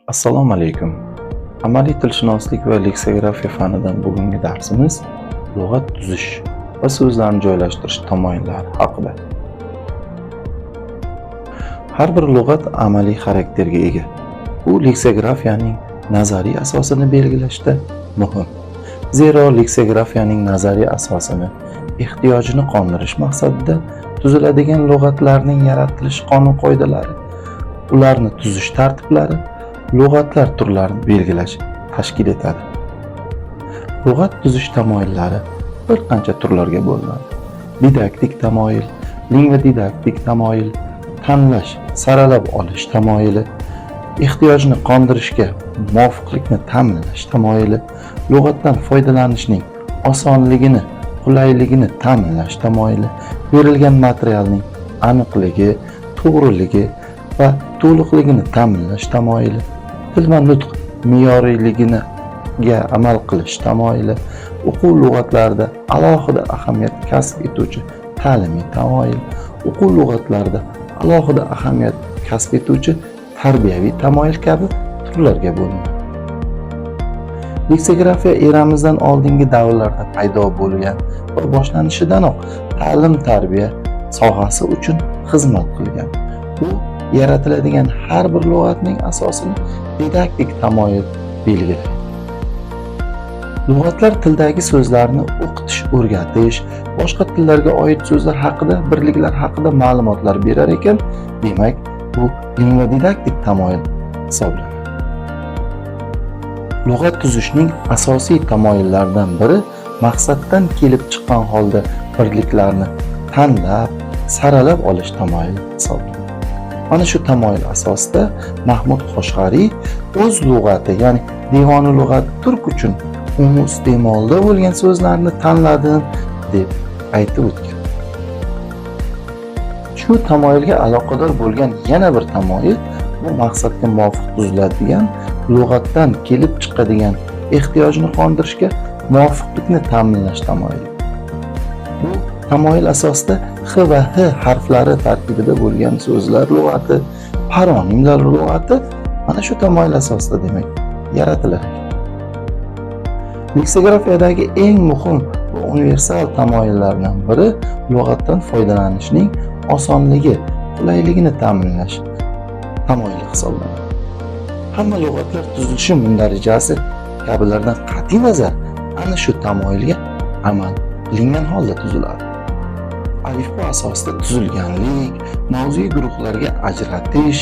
Assalomu alaykum. Amaliy tilshunoslik va leksikografiya fanidan bugungi darsimiz lug'at tuzish va so'zlarni joylashtirish tamoyillari haqida. Har bir lug'at amaliy xarakterga ega. U leksikografiyaning nazariy asosini belgilashda muhim. Zero leksikografiyaning nazariy asosini ehtiyojini qondirish maqsadida tuziladigan lug'atlarning yaratilish qonun-qoidalari, ularni tuzish tartiblari, lug'atlar turlarini belgilash tashkil etadi. Lug'at tuzish tamoyillari bir qancha turlarga bo'linadi. Didaktik tamoyil, lingvodidaktik tamoyil, tanlash, saralab olish tamoyili, ehtiyojni qondirishga muvofiqlikni ta'minlash tamoyili, lug'atdan foydalanishning osonligini, qulayligini ta'minlash tamoyili, berilgan materialning aniqligi, to'g'riligi va to'liqligini ta'minlash tamoyili, til va nutq me'yoriyligiga amal qilish tamoyili, o'quv lug'atlarida alohida ahamiyat kasb etuvchi ta'limiy tamoyil, o'quv lug'atlarida alohida ahamiyat kasb etuvchi tarbiyaviy tamoyil kabi turlarga bo'linadi. Leksikografiya eramizdan oldingi davrlarda paydo bo'lgan va boshlanishidanoq ta'lim-tarbiya sohasi uchun xizmat qilgan. U yaratiladigan har bir lug'atning asosini didaktik tamoyil belgilaydi. Lug'atlar tildagi so'zlarni o'qitish, o'rgatish, boshqa tillarga oid so'zlar haqida, birliklar haqida ma'lumotlar berar ekan, demak, bu lingvodidaktik tamoyil hisoblanadi. Lug'at tuzishning asosiy tamoyillaridan biri maqsaddan kelib chiqqan holda birliklarni tanlab, saralab olish tamoyili hisoblanadi. Mana shu tamoyil asosida Mahmud Qoshg'ariy o'z lug'ati, ya'ni Devoni lug'at turk uchun umumiy iste'molda bo'lgan so'zlarni tanladim deb aytib o'tgan. Shu tamoyilga aloqador bo'lgan yana bir tamoyil bu maqsadga muvofiq tuziladigan lug'atdan kelib chiqadigan ehtiyojni qondirishga muvofiqlikni ta'minlash tamoyili. Bu tamoyil asosida x va h harflari tarkibida bo'lgan so'zlar lug'ati, paronimlar lug'ati mana shu tamoyil asosida, demak, yaratilar ekan. Leksikografiyadagi eng muhim va universal tamoyillardan biri lug'atdan foydalanishning osonligi, qulayligini ta'minlash tamoyili hisoblanadi. Hamma lug'atlar tuzilishi mundarijasi kabilardan qat'iy nazar ana shu tamoyilga amal qilingan holda tuziladi. Alifbo asosida tuzilganlik, mavzuiy guruhlarga ajratish,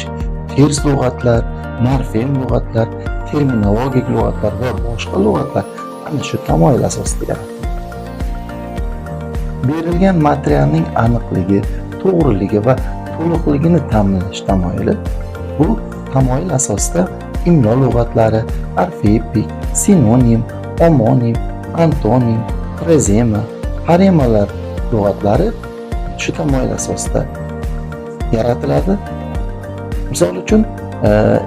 ters lug'atlar, morfem lug'atlar, terminologik lug'atlar va boshqa lug'atlar ana shu tamoyil asosida yaratiladi. Berilgan materialning aniqligi, to'g'riligi va to'liqligini ta'minlash tamoyili bu tamoyil asosida imlo lug'atlari, orfepik, sinonim, omonim, antonim, frazema, paremalar lug'atlari shu tamoyil asosida yaratiladi. Misol uchun,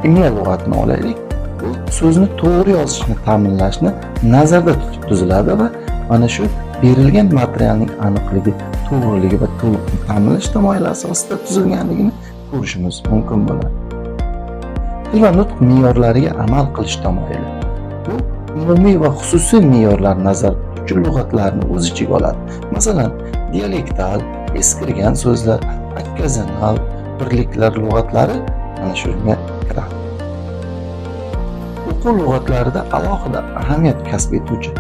imlo lug'atini olaylik. Bu so'zni to'g'ri yozishni ta'minlashni nazarda tutib tuziladi va mana shu berilgan materialning aniqligi, to'g'riligi va to'liqligini ta'minlash tamoyili asosida tuzilganligini ko'rishimiz mumkin bo'ladi. Til va nutq me'yorlariga amal qilish tamoyili. Bu umumiy va xususiy me'yorlar nazarda tutuvchi lug'atlarni o'z ichiga oladi. Masalan, dialektal, eskirgan so'zlar, okkazional birliklar lug'atlari mana shunga kiradi. O'quv lug'atlarida alohida ahamiyat kasb etuvchi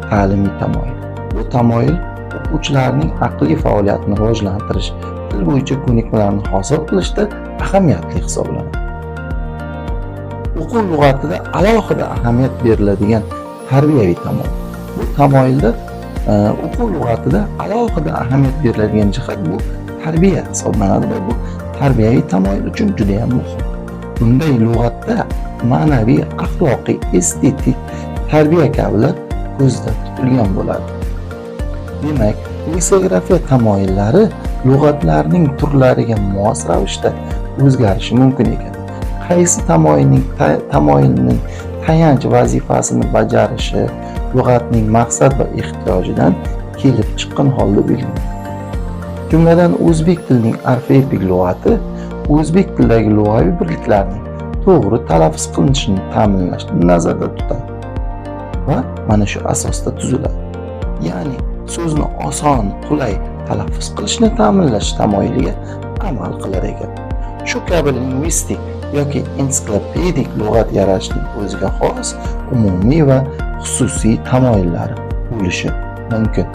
ta'limiy tamoyil. Bu tamoyil o'quvchilarning aqliy faoliyatini rivojlantirish, til bo'yicha ko'nikmalarni hosil qilishda ahamiyatli hisoblanadi. O'quv lug'atida alohida ahamiyat beriladigan tarbiyaviy tamoyil. Bu tamoyilda o'quv lug'atida alohida ahamiyat beriladigan jihat bu tarbiya hisoblanadi va bu tarbiyaviy tamoyil uchun juda ham muhim. Bunday lug'atda ma'naviy, axloqiy, estetik tarbiya kabilar ko'zda tutilgan bo'ladi. Demak, leksikografiya tamoyillari lug'atlarning turlariga mos ravishda o'zgarishi mumkin ekan. Qaysi tamoyilning tayanch vazifasini bajarishi lug'atning maqsad va ehtiyojidan kelib chiqqan holda belgilanadi. Jumladan, o'zbek tilining orfepik lug'ati o'zbek tilidagi lug'aviy birliklarning to'g'ri talaffuz qilinishini ta'minlashni nazarda tutadi va mana shu asosda tuziladi. Ya'ni so'zni oson, qulay talaffuz qilishni ta'minlash tamoyiliga amal qilar ekan. Shu kabi lingvistik yoki ensiklopedik lug'at yaratishning o'ziga xos umumiy va xususiy tamoyillari bo'lishi mumkin.